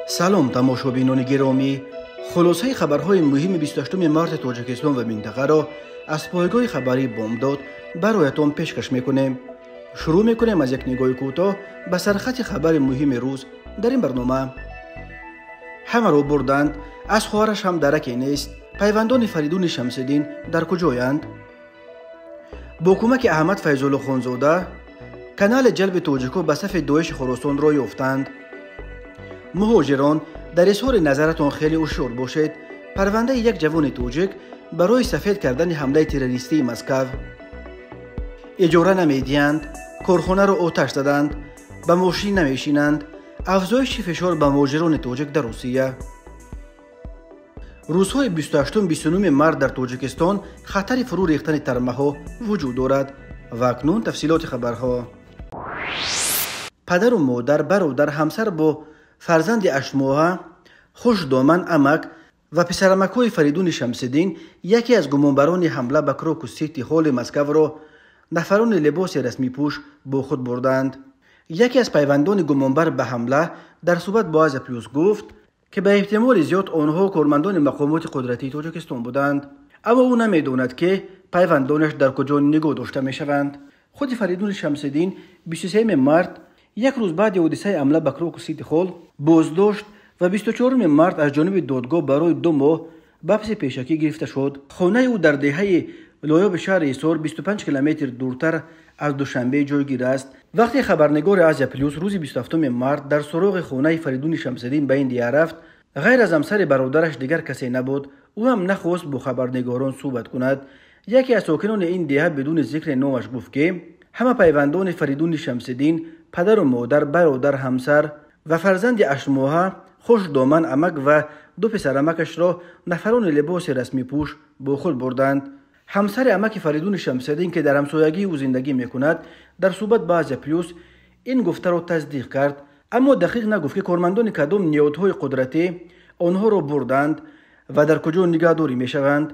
Салом, тамошобинони гиромӣ. Хулосаи хабарҳои муҳими 28 марти Тоҷикистон ва минтақаро аз пойгоҳи хабарии Бомдод бароятон пешкаш мекунем. Шурӯъ мекунем аз як нигоҳи кӯтоҳ ба сархати хабари муҳими рӯз дар ин барнома. Ҳамаро бурданд, аз хоҳараш ҳам дараке нест. Пайвандони Фаридуни Шамсиддин дар куҷоянд? Бо кӯмаки Аҳмад Файзуллохонзода канали ҷалби тоҷико ба сафи Доиши Хуросонро ёфтанд. Муҳоҷирон, дар изҳори назаратон хеле ҳушёр бошед. Парвандаи як ҷавони тоҷик барои сафед кардани ҳамлаи террористии Москав. Иҷора намедиҳанд, корхонаро оташ заданд, ба мошин намешинанд. Афзоиши фишор ба муҳоҷирони тоҷик дар Русия. Рӯзҳои 28-29 март дар Тоҷикистон хатари фурӯ рехтани тармаҳо вуҷуд дорад. Ва акнун тафсилоти хабарҳо. Падару модар, бародар, ҳамсар бо фарзанди ҳаштмоҳа, хушдоман, амак ва писарамакҳои Фаридуни Шамсиддин, яке аз гумонбарони ҳамла ба Крокус Сити Холли Москавро нафарони либоси расмипӯш бо худ бурданд. Яке аз пайвандони гумонбар ба ҳамла дар суҳбат бо Азия Плюс гуфт, ки ба эҳтимоли зиёд онҳо кормандони мақомоти қудратии Тоҷикистон буданд, аммо ӯ намедонад, ки пайвандонаш дар куҷо нигоҳ дошта мешаванд. Худи Фаридуни Шамсиддин 23 март, як рӯз баъди ҳодисаи ҳамла ба Крокус Сити Холл, боздошт ва 24 март аз ҷониби додгоҳ барои 2 моҳ ба ҳабси пешакӣ гирифта шуд. Хонаи ӯ дар деҳаи Лоёби шаҳри Ҳисор 25 километр дуртар аз Душанбе ҷойгир аст. Вақте хабарнигори Азия Плюс рӯзи 27 март дар суроғи хонаи Фаридуни Шамсиддин ба ин деҳа рафт, ғайр аз ҳамсари бародараш дигар касе набуд. Ӯ ҳам нахост бо хабарнигорон суҳбат кунад. Яке аз сокинони ин деҳа бидуни зикри номаш гуфт, ки ҳама пайвандони Фаридуни Шамсиддин, падару модар, бародар, ҳамсар ва фарзанди ҳаштмоҳа, хушдоман, амак ва ду писарамакашро нафарони либоси расмипӯш бо худ бурданд. Ҳамсари амаки Фаридуни Шамсиддин, ки дар ҳамсоягии ӯ зиндагӣ мекунад, дар суҳбат ба Азия Плюс ин гуфтаро тасдиқ кард, аммо дақиқ нагуфт, ки кормандони кадом ниҳодҳои қудратӣ онҳоро бурданд ва дар куҷо нигаҳдорӣ мешаванд.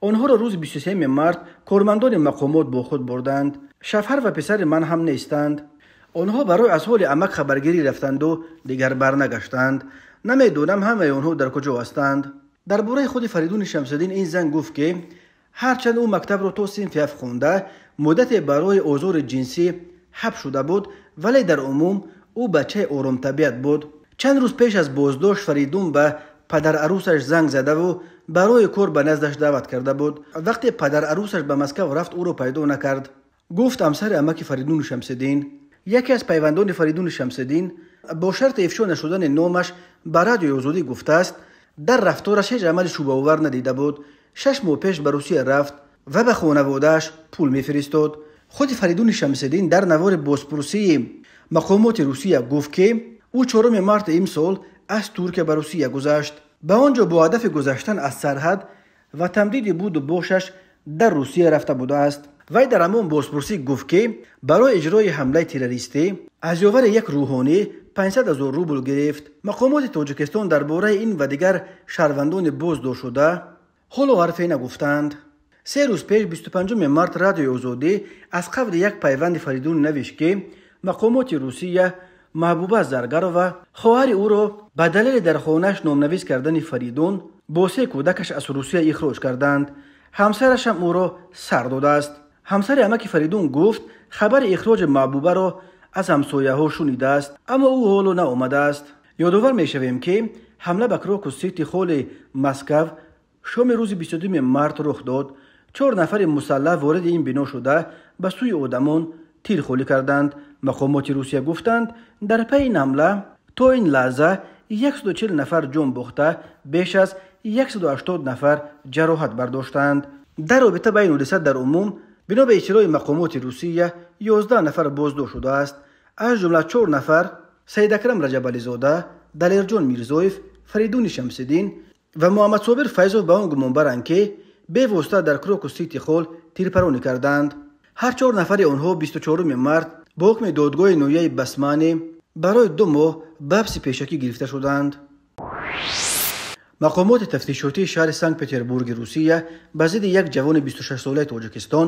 Онҳоро рӯзи 23 март кормандони мақомот бо худ бурданд. Шавҳар ва писари ман ҳам нестанд. Онҳо барои аз ҳоли амак хабаргирӣ рафтанду дигар барнагаштанд. Намедонам ҳамаи онҳо дар куҷо ҳастанд. Дар бораи худи Фаридуни Шамсиддин ин зан гуфт, ки ҳарчанд ӯ мактабро то синфи ҳафт хонда, муддате барои озори ҷинсӣ ҳабс шуда буд, вале дар умум ӯ бачаи оромтабиат буд. Чанд рӯз пеш аз боздошт Фаридун ба падарарӯсаш занг задаву барои кор ба наздаш даъват карда буд. Вақте падарарӯсаш ба Москав рафт, ӯро пайдо накард, гуфт ҳамсари амаки Фаридуни Шамсиддин. Яке аз пайвандони Фаридуни Шамсиддин бо шарти ифшо нашудани номаш ба Радиои Озодӣ гуфтааст, дар рафтораш ҳеҷ амали шубҳаовар надида буд. 6 моҳ пеш ба Русия рафт ва ба хонаводааш пул мефиристод. Худи Фаридуни Шамсиддин дар навори бозпурсии мақомоти Русия гуфт, ки ӯ 4 марти имсол аз Туркия ба Русия гузашт. Ба он ҷо бо ҳадафи гузаштан аз сарҳад ва тамдиди буду бошаш дар Русия рафта будааст. Вай дар ҳамон бозпурсӣ гуфт, ки барои иҷрои ҳамлаи террористӣ аз ёвари як рӯҳонӣ 500 000 рубл гирифт. Мақомоти Тоҷикистон дар бораи ин ва дигар шаҳрвандони боздоштшуда ҳоло ҳарфе нагуфтанд. 3 рӯз пеш, 25 март, Радиои Озодӣ аз қавли як пайванди Фаридун навишт, ки мақомоти Русия Маҳбуба Заргарова, хоҳари ӯро ба далели дар хонааш номнавис кардани Фаридун бо 3 кӯдакаш аз Русия ихроҷ карданд. Ҳамсарашам ӯро сар додааст. Ҳамсари амаки Фаридун гуфт, хабари ихроҷи Маҳбубаро аз ҳамсояҳо шунидааст, аммо ӯ ҳоло наомадааст. Ёдовар мешавем, ки ҳамла ба Крокус Сити Холли Москав шоми рӯзи 22 март рух дод. 4 нафари мусаллаҳ вориди ин бино шуда ба сӯи одамон тир холӣ карданд. Мақомоти Русия гуфтанд, дар пайи ин ҳамла то ин лаҳза 140 нафар ҷон бохта, беш аз 180 нафар ҷароҳат бардоштанд. Дар робита ба ин ҳодиса дар умум бино ба иттилои мақомоти Русия 11 нафар боздошт шудааст, аз ҷумла 4 нафар Саидакрам Раҷабализода, Далерҷон Мирзоев, Фаридуни Шамсиддин ва Муҳаммадсобир Файзов ба он гумонбаранд, ки бевосита дар Крокус Сити Холл тирпаронӣ карданд. Ҳар 4 нафари онҳо 24 март бо ҳукми додгоҳи ноҳияи Басманӣ барои 2 моҳ ба ҳабси пешакӣ гирифта шуданд. Мақомоти тафтишотии шаҳри Санкт-Петербурги Русия ба зидди як ҷавони 26-солаи Тоҷикистон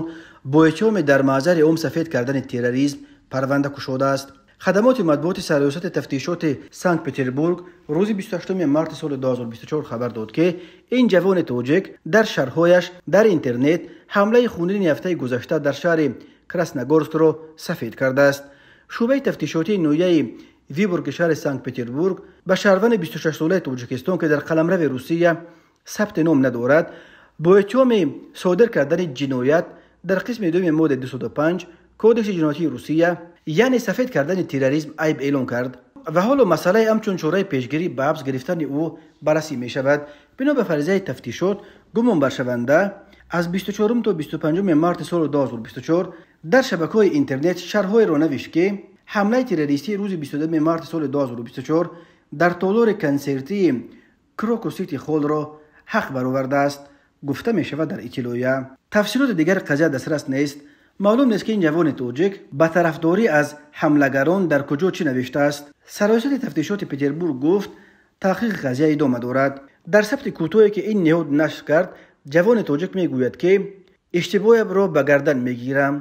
бо иттиҳоми дар маъзари ом сафед кардани терроризм парванда кушодааст. Хадамоти матбуоти Сарриёсати тафтишоти Санкт-Петербург рӯзи 28 марти соли 2024 хабар дод, ки ин ҷавони тоҷик дар шарҳҳояш дар интернет ҳамлаи хунини ҳафтаи гузашта дар шаҳри Красногорскро сафед кардааст. Шӯъбаи тафтишотии ноҳияи Виборги шаҳри Санкт-Петербург ба шаҳрванди 26-солаи Тоҷикистон, ки дар қаламрави Русия сабти ном надорад, бо иттиҳоми содир кардани ҷиноят дар қисми дуюми моддаи 205 Кодекси ҷиноятии Русия, яъне сафед кардани терроризм, айб эълон кард ва ҳоло масъалаи ҳамчун чораи пешгирӣ ба ҳабс гирифтани ӯ баррасӣ мешавад. Бино ба фарзияи тафтишот, гумонбаршаванда аз 24 то 25 марти соли 2024 дар шабакаҳои интернет шарҳҳоеро навишт, ки ҳамлаи террористии рӯзи 22 марти соли 2024 дар толори консертии Крокус Сити Холлро ҳақ баровардааст, гуфта мешавад дар иттилоия. Тафсилоти дигари қазия дастрас нест. Маълум нест, ки ин ҷавони тоҷик ба тарафдорӣ аз ҳамлагарон дар куҷо чӣ навиштааст. Сарриёсати тафтишоти Петербург гуфт, таҳқиқи қазия идома дорад. Дар сабти кӯтоҳе, ки ин ниҳод нашр кард, ҷавони тоҷик мегӯяд, ки иштибоҳамро ба гардан мегирам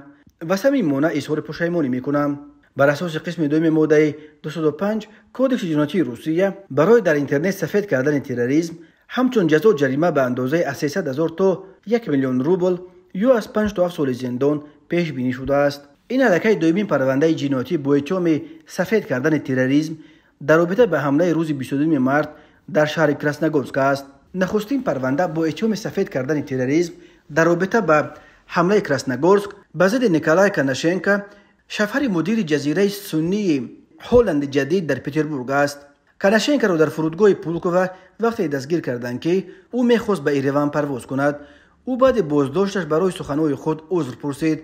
ва самимона изҳори пушаймонӣ мекунам. Бар асоси қисми дуюми моддаи 205 Кодекси ҷиноятии Русия барои дар интернет сафед кардани терроризм ҳамчун ҷазо ҷарима ба андозаи аз 300 ҳазор то 1 миллион рубл ё аз 5 то 7 соли зиндон пешбинӣ шудааст. Ин аллакай дуюмин парвандаи ҷиноятӣ бо иттиҳоми сафед кардани терроризм дар робита ба ҳамлаи рӯзи 22 март дар шаҳри Красногорск аст. Нахустин парванда бо иттиҳоми сафед кардани терроризм дар робита ба ҳамлаи Красногорск ба зидди Николай Конашенко, шавҳари мудири ҷазираи суннии Ҳолланди Ҷадид дар Петербург аст. Конашенкоро дар фурудгоҳи Пулково вақте дастгир карданд, ки ӯ мехост ба Ереван парвоз кунад. Ӯ баъди боздошташ барои суханҳои худ узр пурсид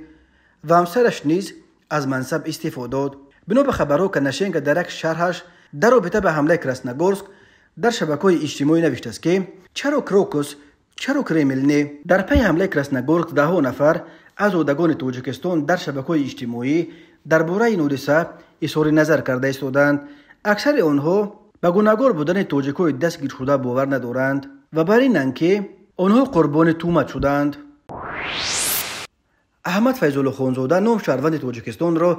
ва ҳамсараш низ аз мансаб истеъфо дод. Бино ба хабарҳо, Конашенко дар як шарҳаш дар робита ба ҳамлаи Красногорск дар шабакаҳои иҷтимоӣ навиштааст, ки чаро Крокус, чаро Кремл не. Дар пайи ҳамлаи Красногорск даҳҳо нафар аз зодагони Тоҷикистон дар шабакаҳои иҷтимоӣ дар бораи ин ҳодиса изҳори назар карда истоданд. Аксари онҳо ба гунаҳгор будани тоҷикҳои дастгиршуда бовар надоранд ва бар инанд, ки онҳо қурбони туҳмат шуданд. Аҳмад Файзуллохонзода ном шаҳрванди Тоҷикистонро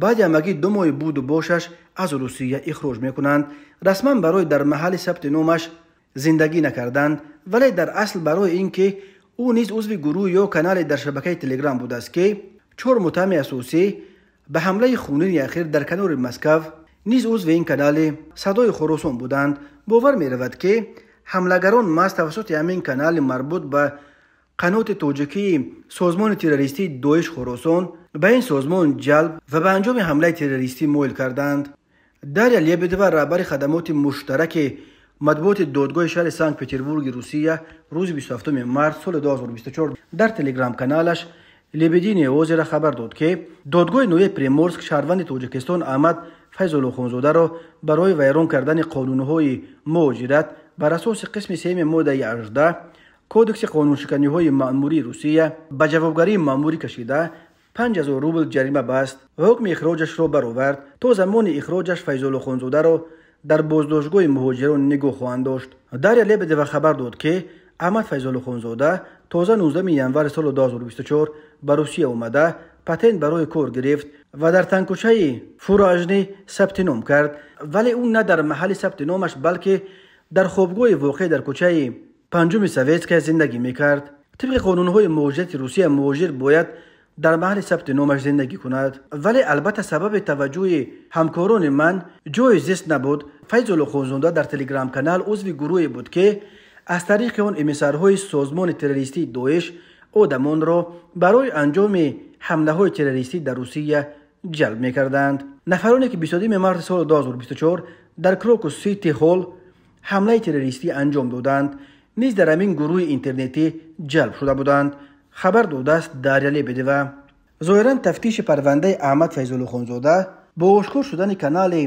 баъди ҳамагӣ 2 моҳи буду бошаш аз Русия ихроҷ мекунанд. Расман барои дар маҳалли сабти номаш зиндагӣ накарданд, вале дар асл барои ин ки ӯ низ узви гурӯҳ ё канале дар шабакаи Телеграм будааст, ки 4 муттаҳами асосӣ ба ҳамлаи хунини ахир дар канори Москав низ узви ин канали Садои Хуросон буданд. Бовар меравад, ки ҳамлагарон маҳз тавассути ҳамин канали марбут ба қаноти тоҷикии созмони террористии Доиш Хуросон ба ин созмон ҷалб ва ба анҷоми ҳамлаи террористӣ моил карданд. Дарья Лебедева, раҳбари хадамоти муштараки матбуоти додгоҳи шаҳри Санкт-Петербурги Русия, рӯзи 27 март соли 2024 дар телеграм-каналаш Лебединое озеро хабар дод, ки додгоҳи ноҳияи Приморск шаҳрванди Тоҷикистон Аҳмад Файзуллохонзодаро барои вайрон кардани қонунҳои муҳоҷират бар асоси қисми сеюми моддаи 18 Кодекси қонуншиканиҳои маъмурии Русия ба ҷавобгарии маъмурӣ кашида 5000 рубл ҷарима баст ва ҳукми ихроҷашро баровард. То замони ихроҷаш Файзуллохонзодаро дар боздоштгоҳи муҳоҷирон нигоҳ хоҳанд дошт. Дарья Лебедева хабар дод, ки Аҳмад Файзуллохонзода тоза 19 январи соли 2024 ба Русия омада патент барои кор гирифт ва дар танкӯчаи Фуражнӣ сабти ном кард, вале ӯ на дар маҳалли сабти номаш, балки дар хобгоҳи воқеъ дар кӯчаи 5 Советская зиндагӣ мекард. Тибқи қонунҳои муҳоҷирати Русия муҳоҷир бояд дар маҳалли сабти номаш зиндагӣ кунад, вале албатта сабаби таваҷҷӯҳи ҳамкорони ман ҷои зист набуд. Файзуллохонзода дар телеграм-канал узви гурӯҳе буд, ки аз тариқи он эмиссарҳои созмони террористии Доиш одамонро барои анҷоми ҳамлаҳои террористӣ дар Русия ҷалб мекарданд. Нафароне, ки 22 марти соли 2024 дар Крокус Сити Холл ҳамлаи террористӣ анҷом доданд, низ дар ҳамин гурӯҳи интернетӣ ҷалб шуда буданд, хабар додааст Дарья Лебедева. Зоҳиран тафтиши парвандаи Аҳмад Файзуллохонзода бо ошкор шудани канали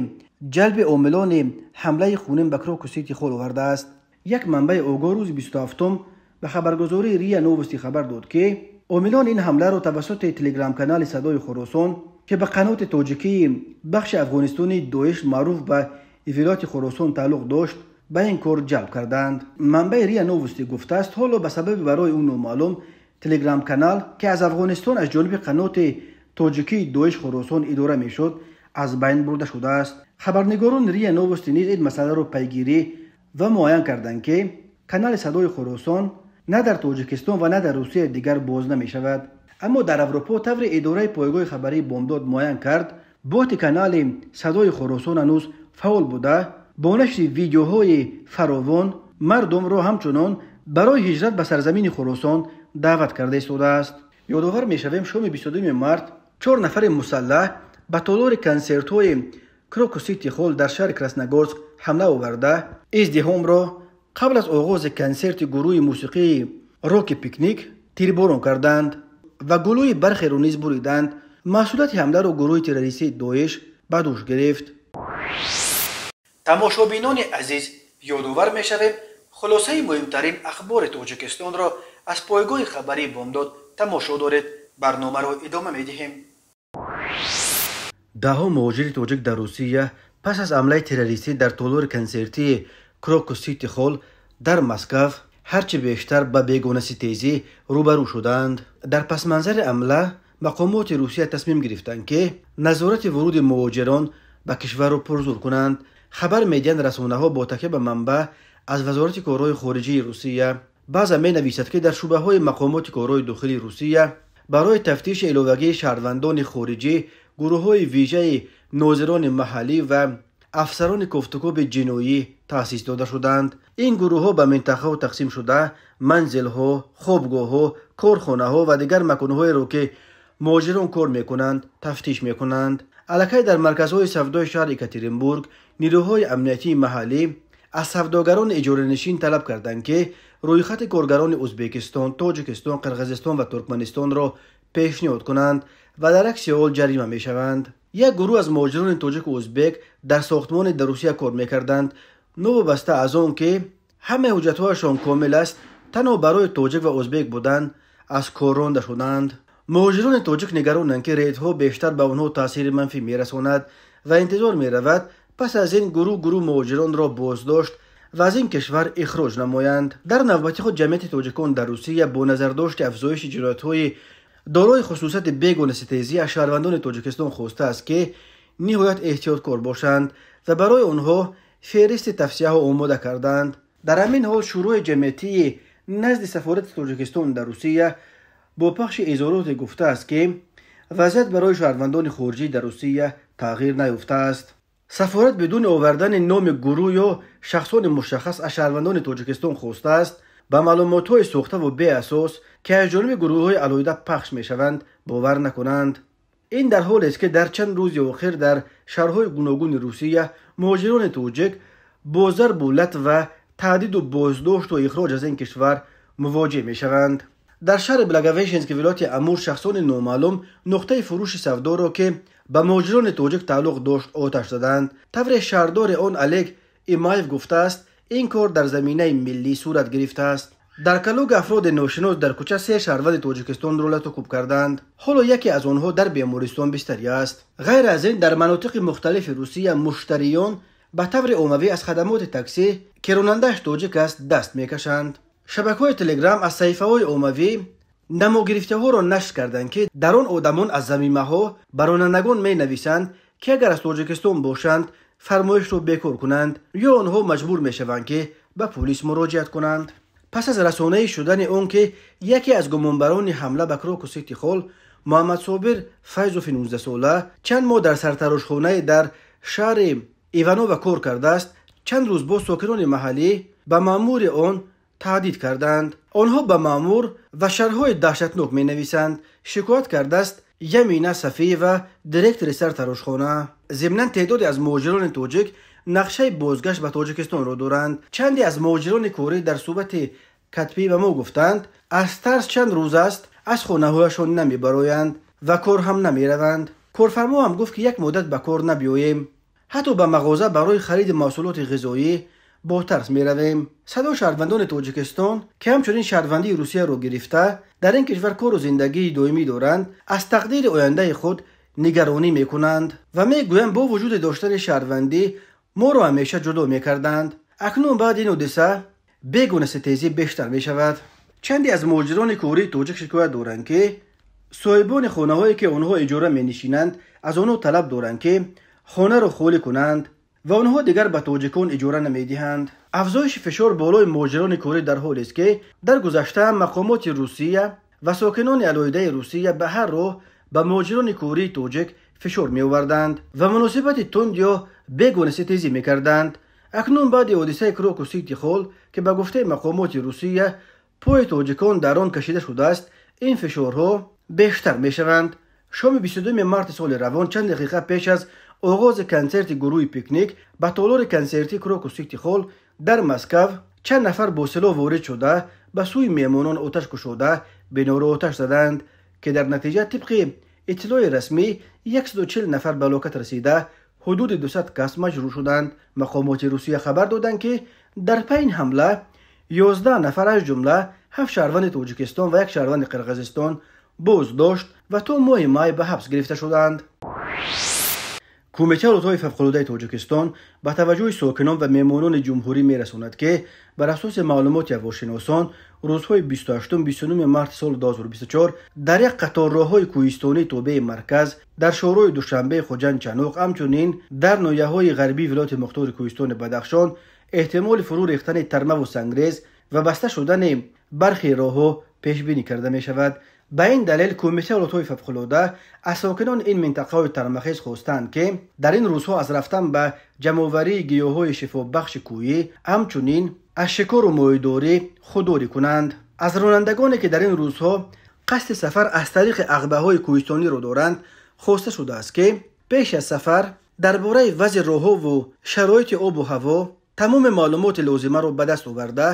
ҷалби омилони ҳамлаи хунин ба Крокус Сити Холл овардааст. Як манбаи огоҳ рӯзи 27 ба хабаргузории РИА Новости хабар дод, ки омилони ин ҳамларо тавассути телеграм-канали Садои Хуросон, ки ба қаноти тоҷикии бахши афғонистони Доиш маъруф ба вилояти Хуросон тааллуқ дошт, ба ин кор ҷалб карданд. Манбаи РИА Новости гуфтааст, ҳоло ба сабаби барои ӯ номаълум телеграм-канал, ки аз Афғонистон аз ҷониби қаноти тоҷикии Доиш Хуросон идора мешуд, аз байн бурда шудааст. Хабарнигорони РИА Новости низ ин масъаларо пайгирӣ ва муайян карданд, ки канали Садои Хуросон на дар Тоҷикистон ва на дар Русия дигар боз намешавад. Аммо дар Аврупо таври идораи пойгоҳи хабарии Бомдод муайян кард, боти канали Садои Хуросон ҳанӯз фаъол буда, бо нашри видеоҳои фаровон мардумро ҳамчунон барои ҳиҷрат ба сарзамини Хуросон даъват карда истодааст. Ёдовар мешавем, шоми 22 март 4 нафари мусаллаҳ ба толори консертҳои Крокус Сити Холл дар шаҳри Красногорск ҳамла оварда, издиҳомро қабл аз оғози консерти гурӯҳи мусиқии роки Пикник тирборон карданд ва гулӯи бархеро низ буриданд. Масъулияти ҳамларо гурӯҳи террористии Доиш ба дӯш гирифт. Тамошобинони азиз, ёдовар мешавем, хулосаи муҳимтарин ахбори Тоҷикистонро аз пойгоҳи хабарии Бомдод тамошо доред. Барномаро идома медиҳем. Даҳҳо муҳоҷири тоҷик дар Русия пас аз ҳамлаи террористӣ дар толори консертии Крокус Сити Холл дар Москав ҳарчи бештар ба бегонаситезӣ рӯбарӯ шуданд. Дар пасманзари ҳамла мақомоти Русия тасмим гирифтанд, ки назорати вуруди муҳоҷирон ба кишварро пурзур кунанд. Хабар медиҳанд расонаҳо бо такя ба манбаъ аз Вазорати корҳои хориҷии Русия. Баъзан менависад, ки дар шӯъбаҳои мақомоти корҳои дохилии Русия барои тафтиши иловагии шаҳрвандони хориҷӣ гурӯҳҳои вижаи нозирони маҳаллӣ ва афсарони кофтукоби ҷиноӣ таъсис дода шуданд. Ин гурӯҳҳо ба минтақаҳо тақсим шуда, манзилҳо, хобгоҳҳо, корхонаҳо ва дигар маконҳоеро, ки муҳоҷирон кор мекунанд, тафтиш мекунанд. Аллакай дар марказҳои савдои шаҳри Екатеринбург нирӯҳои амниятии маҳаллӣ аз савдогарони иҷоранишин талаб карданд, ки рӯйхати коргарони Ӯзбекистон, Тоҷикистон, Қирғизистон ва Туркманистонро пешниҳод кунанд ва дар акси ҳол ҷарима мешаванд. Як гурӯҳ аз муҳоҷирони тоҷику ӯзбек дар сохтмони дар Русия кор мекарданд. Новобаста аз он ки ҳамаи ҳуҷҷатҳояшон комил аст, танҳо барои тоҷик ва ӯзбек будан аз кор ронда шуданд. Муҳоҷирони тоҷик нигаронанд, ки рейдҳо бештар ба онҳо таъсири манфӣ мерасонад ва интизор меравад пас аз ин гурӯҳ гурӯҳ муҳоҷиронро боздошт ва аз ин кишвар ихроҷ намоянд. Дар навбати худ ҷамъияти тоҷикон дар Русия бо назардошти афзоиши ҷиноятҳои дорои хусусияти бегонаситезӣ аз шаҳрвандони Тоҷикистон хостааст, ки ниҳоят эҳтиёткор бошанд ва барои онҳо феҳристи тавсияҳо омода карданд. Дар ҳамин ҳол шӯрои ҷамъиятии назди сафорати Тоҷикистон дар Русия бо пахши изҳороте гуфтааст, ки вазъият барои шаҳрвандони хориҷӣ дар Русия тағйир наёфтааст. Сафорат бидуни овардани номи гурӯҳ ё шахсони мушаххас аз шаҳрвандони Тоҷикистон хостааст ба маълумотҳои сохтаву беасос, ки аз ҷониби гурӯҳҳои алоҳида пахш мешаванд, бовар накунанд. Ин дар ҳолест, ки дар чанд рӯзи охир дар шаҳрҳои гуногуни Русия муҳоҷирони тоҷик бо зарбу лат ва таҳдиду боздошту ихроҷ аз ин кишвар мувоҷеҳ мешаванд. Дар шаҳри Благовещенски вилояти Амур шахсони номаълум нуқтаи фурӯши савдоро, ки ба муҳоҷирони тоҷик тааллуқ дошт, оташ заданд. Тавре шаҳрдори он Олег Имаев гуфтааст, ин кор дар заминаи миллӣ сурат гирифтааст. Дар Калуга афроди ношинос дар кӯча 3 шаҳрванди Тоҷикистонро латукӯб карданд. Ҳоло яке аз онҳо дар бемористон бистарӣ аст. Ғайр аз ин, дар манотиқи мухталифи Русия муштариён ба таври оммавӣ аз хадамоти таксӣ, ки ронандааш тоҷик аст, даст мекашанд. Шабакаҳои Телеграм аз саҳифаҳои оммавӣ намогирифтаҳоро нашр карданд, ки дар он одамон аз замимаҳо ба ронандагон менависанд, ки агар аз Тоҷикистон бошанд, фармоишро бекор кунанд ё онҳо маҷбур мешаванд, ки ба полис муроҷиат кунанд. Пас аз расонаӣ шудани он ки яке аз гумонбарони ҳамла ба Крокус Сити Холл Муҳаммадсобир Файзови 19-сола чанд моҳ дар сартарошхонае дар шаҳри Иванова кор кардааст, чанд рӯз боз сокинони маҳаллӣ ба маъмури он таҳдид карданд. Онҳо ба маъмур ва шарҳҳои даҳшатнок менависанд. Шикоят кардааст Ямина Сафиева, директори сартарошхона. Зимнан теъдоде аз муҳоҷирони тоҷик нақшаи бозгашт ба Тоҷикистонро доранд. Чанде аз муҳоҷирони корӣ дар суҳбати катбӣ ба мо гуфтанд, аз тарс чанд рӯз аст аз хонаҳояшон намебароянд ва кор ҳам намераванд. Корфармо ҳам гуфт, ки як муддат ба кор набиёем. Ҳатто ба мағоза барои хариди маҳсулоти ғизоӣ бо тарс меравем. Садо шаҳрвандони Тоҷикистон, ки ҳамчунин шаҳрвандии Русияро гирифта, дар ин кишвар кору зиндагии доимӣ доранд, аз тақдири ояндаи худ нигаронӣ мекунанд ва мегӯянд, бо вуҷуди доштани шаҳрвандӣ моро ҳамеша ҷудо мекарданд. Акнун баъди ин ҳодиса бегонаситезӣ бештар мешавад. Чанде аз муҳоҷирони кории тоҷик шикоят доранд, ки соҳибони хонаҳое, ки онҳо иҷора менишинанд, аз онҳо талаб доранд, ки хонаро холӣ кунанд ва онҳо дигар ба тоҷикон иҷора намедиҳанд. Афзоиши фишор болои муҳоҷирони корӣ дар ҳолест, ки дар гузашта мақомоти Русия ва сокинони алоҳидаи Русия ба ҳар роҳ ба муҳоҷирони кории тоҷик фишор меоварданд ва муносибати тунд ё бегонаситезӣ мекарданд. Акнун баъди ҳодисаи Крокус Сити Холл, ки ба гуфтаи мақомоти Русия пои тоҷикон дар он кашида шудааст, ин фишорҳо бештар мешаванд. Шоми 22 марти соли равон, чанд дақиқа пеш аз оғози консерти гурӯҳи Пикник ба толори консертии Крокус Сити Холл дар Москав чанд нафар бо силоҳ ворид шуда ба сӯи меҳмонон оташ кушода биноро оташ заданд, ки дар натиҷа тибқи иттилои расмӣ 140 нафар ба ҳалокат расида, ҳудуди 200 кас маҷрӯҳ шуданд. Мақомоти Русия хабар доданд, ки дар пай ин ҳамла 11 нафар, аз ҷумла 7 шаҳрванди Тоҷикистон ва 1 шаҳрванди Қирғизистон боздошт ва то моҳи май ба ҳабс гирифта шуданд. Кумитаи ҳолатҳои фавқулодаи Тоҷикистон ба таваҷҷӯҳи сокинон ва меҳмонони ҷумҳурӣ мерасонад, ки бар асоси маълумоти ҳавошиносон рӯзҳои 28-29 марти соли 2024 дар як қатор роҳҳои кӯҳистонии тобеи марказ, дар шоҳроҳи Душанбе, Хуҷанд, Чаноқ, ҳамчунин дар ноҳияҳои ғарбии вилояти мухтори кӯҳистони Бадахшон эҳтимоли фурӯ рехтани тармаву сангрез ва баста шудани бархи роҳҳо пешбинӣ карда мешавад. Ба ин далел Кумитаи ҳолатҳои фавқулода аз сокинони ин минтақаҳои тармахез хостанд, ки дар ин рӯзҳо аз рафтан ба ҷамъоварии гиёҳҳои шифобахши кӯҳӣ, ҳамчунин аз шикору моҳидорӣ худдорӣ кунанд. Аз ронандагоне, ки дар ин рӯзҳо қасди сафар аз тариқи ағбаҳои кӯҳистониро доранд, хоста шудааст, ки пеш аз сафар дар бораи вазъи роҳҳову шароити обу ҳаво тамоми маълумоти лозимаро ба даст оварда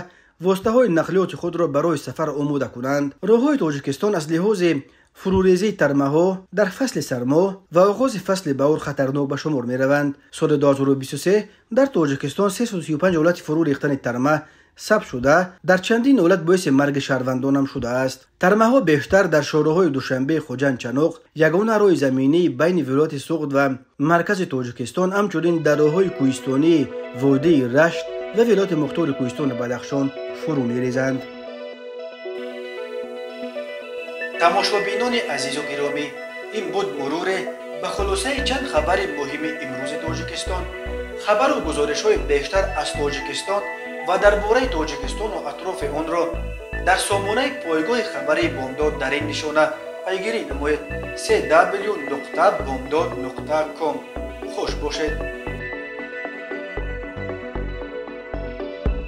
воситаҳои нақлиёти худро барои сафар омода кунанд. Роҳҳои Тоҷикистон аз лиҳози фурӯрезии тармаҳо дар фасли сармо ва оғози фасли баҳор хатарнок ба шумор мераванд. Соли 2023 дар Тоҷикистон 335 ҳолати фурӯ рехтани тарма сабт шуда, дар чандин ҳолат боиси марги шаҳрвандонам шудааст. Тармаҳо бештар дар шоҳроҳҳои Душанбе, Хуҷанд, Чаноқ, ягона роҳи заминии байни вилояти Суғд ва маркази Тоҷикистон, ҳамчунин дар роҳҳои кӯҳистонии водии Рашт ва вилояти мухтори кӯҳистони Бадахшон фурӯ мерезанд. Тамошобинони азизу гиромӣ, ин буд муруре ба хулосаи чанд хабари муҳими имрӯзи Тоҷикистон. Хабару гузоришҳои бештар аз Тоҷикистон ва дар бораи Тоҷикистону атрофи онро дар сомонаи пойгоҳи хабарии Бомдод дар ин нишона пайгирӣ намоед: cw.bomdod.com. Хуш бошед.